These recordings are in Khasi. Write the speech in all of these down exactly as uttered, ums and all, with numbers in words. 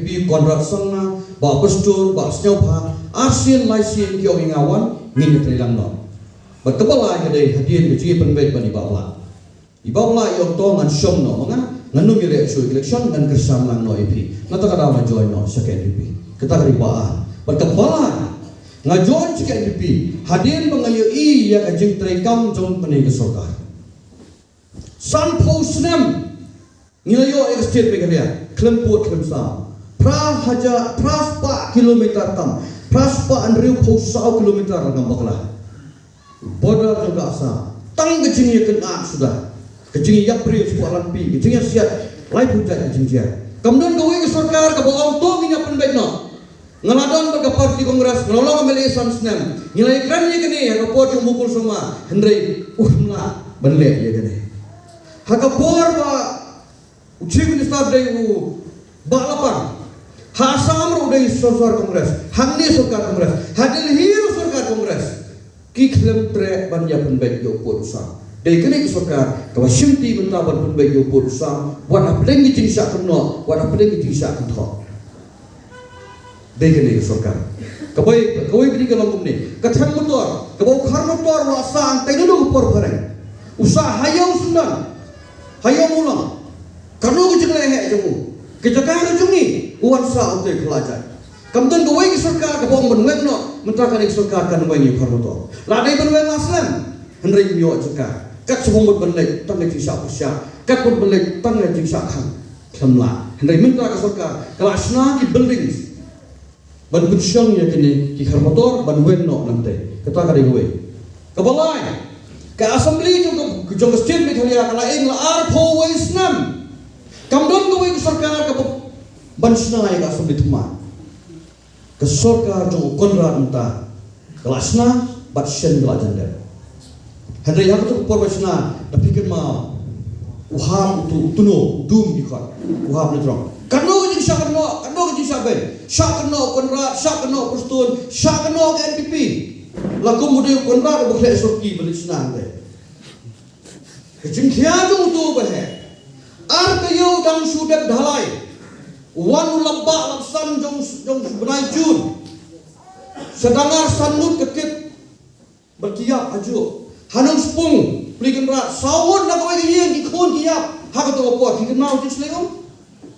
P Conrad Sangma, Bah Prestone, Bah Sniawbha, arsien laisien ki ong ïa nga wan, ngin ïatreilang noh. Bad kaba lai ka dei hadien ka jingïapynbeit bad i Bah Blah. I Bah Blah i ong to ngan shong noh ma nga, ngan ym ïaleh shuh election, ngan kyrshan lang noh ïa phi. Nangta ka daw nga join noh sha ka N P P. Kata ka dei ba ar. Bad kaba lai, nga join sha ka N P P hadien ba nga ïohi ïa ka jingtreikam jong kane ka sorkar. Sanphew snem ngi la ïoh ïa ka state Meghalaya, khlem pud khlem saw. Phra hajar, phra spah kilometer tam, phra spah hynriewphew saw kilometer la ngam bakla. Border jong ka Assam, tang ka jingïakynad suda, ka jingïapbriew sha ka Langpih, ka jingïasiat laiphew jait ka jingjia. Kam don kawei ka sorkar kaba ong to ngin ïapynbeit noh. Nga la don bad ka party Congress, nga la long M L A san snem. Ngi la ïakren ïa kane ha ka por jong u Mukul Sangma, hynrei u hynrei ban leh ïa kane. Ha ka por ba u Chief Minister dei u Bah Lapang, ha Assam ruh dei sorkar Congress, hangne sorkar Congress, ha Delhi ruh sorkar Congress. Ki khlem treh ban ïapynbeit ïa u pud u sam. Dei kane ka sorkar kaba shimti bynta ban pynbeit ïa u pud u sam, wat hapdeng ki jingshah kynnoh, wat hapdeng ki jingshah kynthoh. Dei kane ka sorkar. Kawei, kawei ka dei ka long kumne. Ka thep motor, kaba u khar motor u la sah hangtei naduh ka por phareng. U sah ha ïew syndon, ha ïew Mawlong. Kano ka jingleh heh jong u? Ka jaka ka jong ngi, u wan sah u tei phylla jait. Kam don kawei ka sorkar kaba ong ban weng noh, mynta kane ka sorkar kan weng ïa u khar motor. La dei ban weng la slem, hynrei ym ïoh jaka. Kat shibun ban leit tang ka jingshah pyrshah, kat shibun ban leit tang ka jingshah khang. Khlem lah. Hynrei mynta ka sorkar ka la shna ki buildings ban pynshong ïa kine ki khar motor ban weng noh nangtei. Kata ka dei kawei. Kaba lai, ka assembly jong ka, jong ka state Meghalaya ka la ïeng la arphew wei snem. Kam don kawei ka sorkar kaba ban shna ïa ka assembly thymmai. Ka sorkar jong u Conrad mynta ka la shna bad shen ka la jan dep. Hynrei ha kato ka por ba shna, da phi kynmaw, u hap uto u Tuno, u dum ki khot, u hap na jrong. Kano ka jingshah kynnoh, kano ka jingshah beiñ. Shah kynnoh u Conrad, shah kynnoh u Prestone, shah kynnoh ka N P P. La kum u dei u Conrad uba khleh sorki ba leit shna hangtei. Ka jingkhia jong uto uba heh. Ar taïew dang shu dep dah lai, u wan u lapbah lapsan jong, jong u bnai June. Sa dangar san ngut ka kit. Bad ki ïap hajuh. Ha Nongspung, Pli Kynrad, saw ngut na kawei ka ïing ki khun ki ïap. Ha kato ka por, phi kynmaw jingshlei um?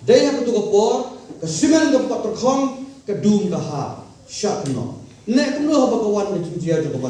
Dei ha kato ka por, ka simen ka pat tyrkhong, ka dum ka hap. Shah kynnoh. Ne kumno haba ka wan ka jingjia jong ka